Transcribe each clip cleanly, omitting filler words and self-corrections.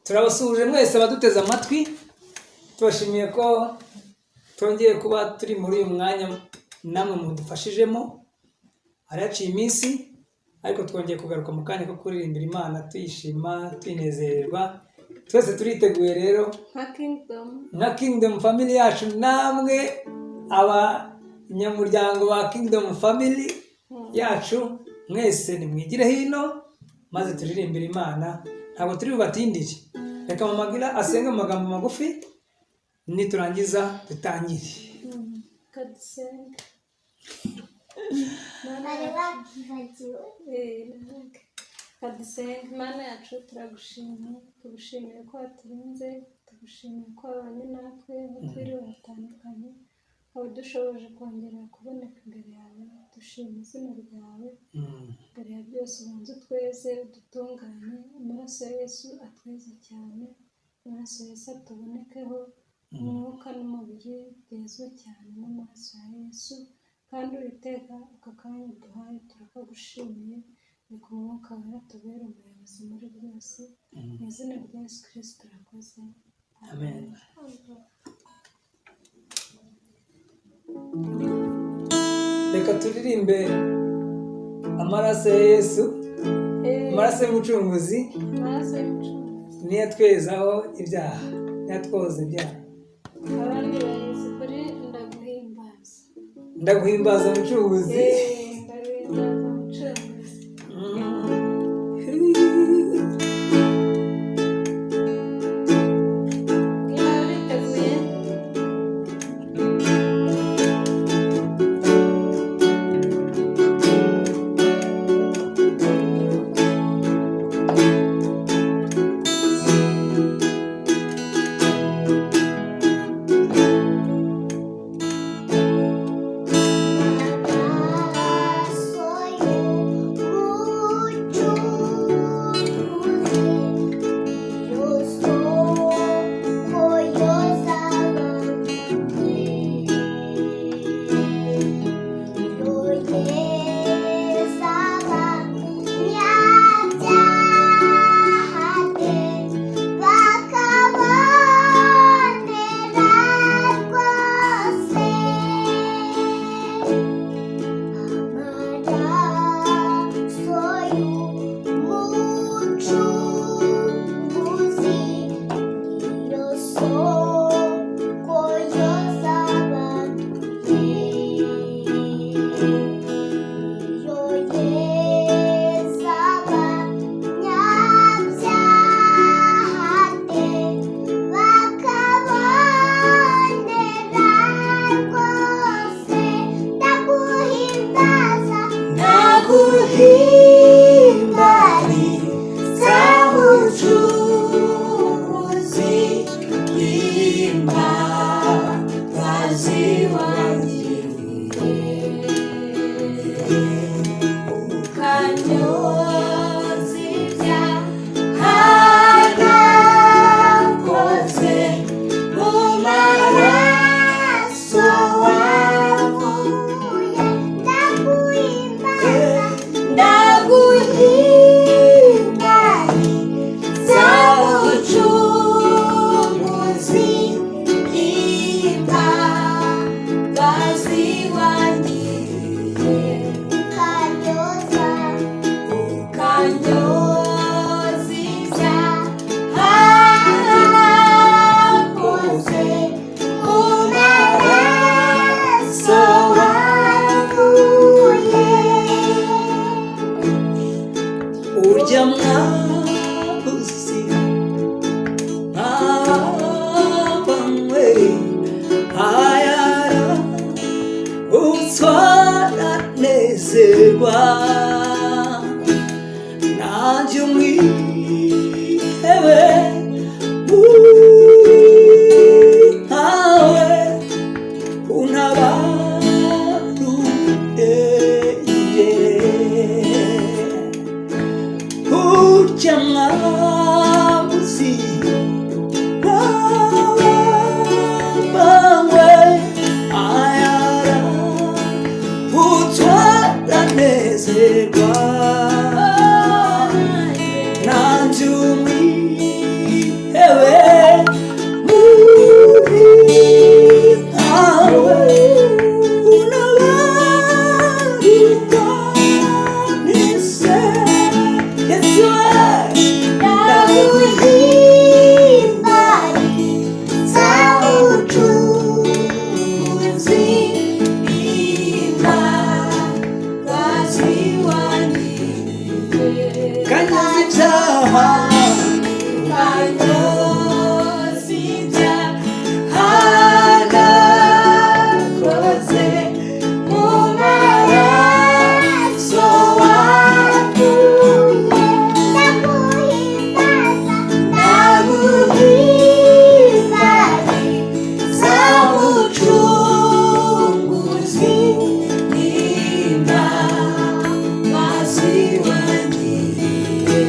Turabasuhuje mwese abaduteze amatwi, tubashimiye ko twongeye kuba turi muri uyu mwanya namwe mudufashijemo. Hari haciye iminsi, ariko twongeye kugaruka mu kanya ko kuririmbira Imana, tuyishima, tuyinezererwa. Twese turiteguye rero nka Kingdom. Nka Kingdom Family yacu, namwe abanyamuryango ba Kingdom Family yacu mwese, nimwigire hino maze turirimbire Imana. Ntabwo turi bubatindire. Reka Mama Gira asenge mu magambo magufi, niturangiza dutangire. Kadusenge. Bari bakibagiwe. Kadusenge. Imana yacu, turagushimiye, tugushimiye ko waturinze, tugushimiye ko wabanye natwe aho twiriwe hatandukanye, ukaba udushoboje kongera kuboneka imbere yawe. Dushima izina ryawe. Mbere ya byose, ubanze utweze, udutunganye. Amaraso ya Yesu atweze cyane, amaraso ya Yesu atubonekeho. Umwuka n'umubiri byezwe cyane n'amaraso ya Yesu. Kandi Uwiteka, aka kanya uduhaye turakagushimiye. Reka Umwuka Wera tubere umuyobozi muri byose. Mu izina rya Yesu Kirisito turakoze. Amen. Reka turirimbe amaraso ya Yesu, amaraso y'Umucunguzi. Amaraso y'Umucunguzi. Niyo atwezaho ibyaha, niyo atwoza ibyaha. Abandi bayizi kuri "Ndaguhimbaza". "Ndaguhimbaza Mucunguzi". "Ndaguhimbaza Mucunguzi". Niba witeguye. Amaraso y'Umucunguzi, yo soko yoza abantu, yo yeza abanyabyaha bakabonera rwose. Amaraso y'Umucunguzi, niyo soko yoza abantu, niyo yeza abanyabyaha bakabonera rwose. Ndaguhimbaza, Ndaguhimbariza Mucunguzi, imbabazi wangiriye, ukanyoza ibyaha nakoze, mu maraso wavuye. Ndaguhimbaza, Ndaguhimbariza Mucunguzi, imbabazi wangiriye, ukanyoza, ukanyoza ibyaha nakoze, mu maraso wavuye. Urya mwabuzi abanywe ayara utwaranezerwa, nanjye umwihebe nkawe untabarureye. Urya mwambuzi wabanywe ayara utwaranezerwa. Ukanyoza ibyaha nakoze mu maraso wapfuye. Ndaguhimbaza mucunguzi n'imbabazi wangiriye.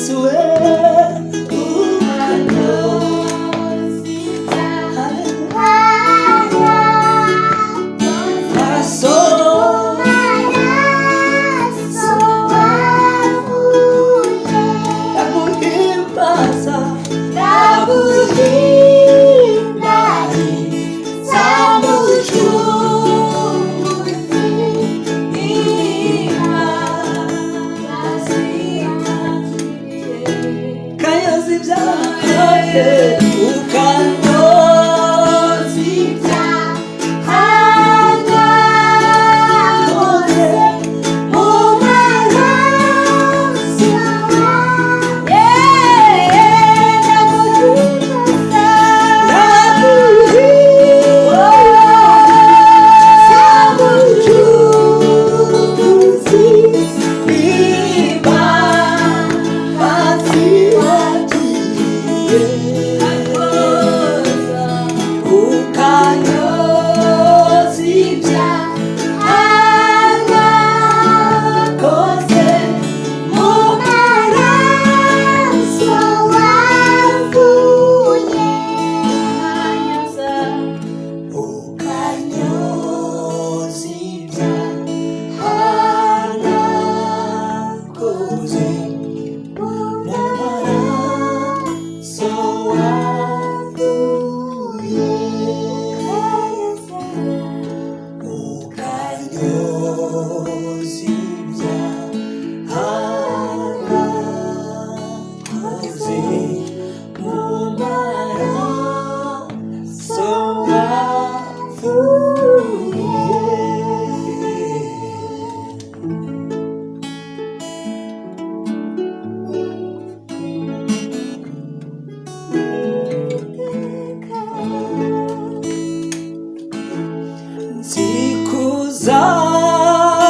Yesu we, maraso ndaguhimbaza, kanyoza ibyaha, ukanyoza ibyaha nakoze mu maraso.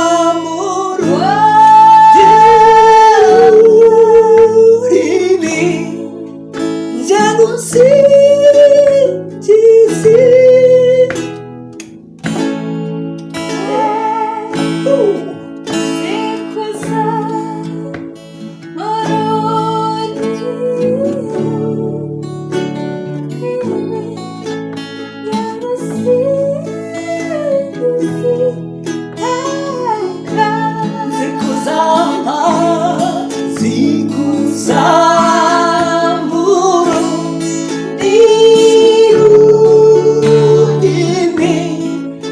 Nzikuzamura ururimi, njye gusingiza. Zikuzama, zikuzamura ururimi,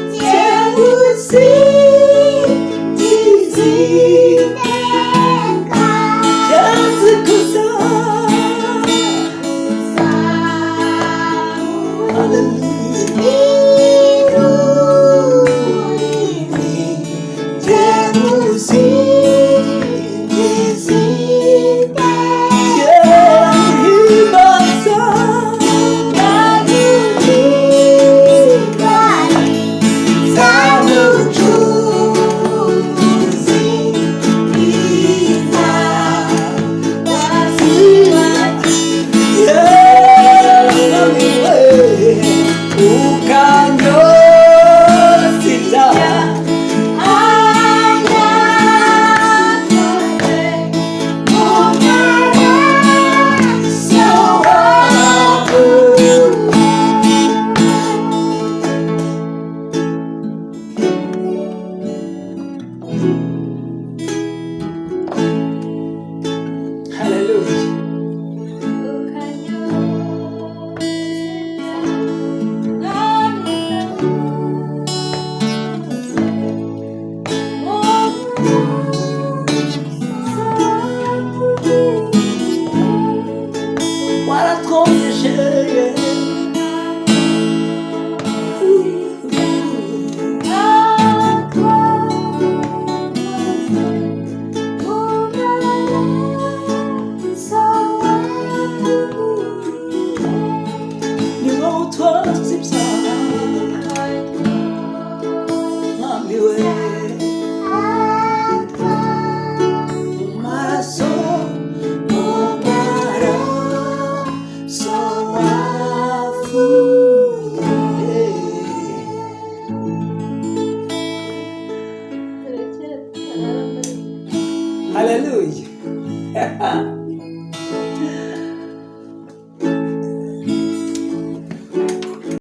njye gusingiza. Hallelujah. Waratwongeje. Ni wowe utwoza ibyaha, Mwami we, mu maraso, mu maraso wavuye. Hallelujah.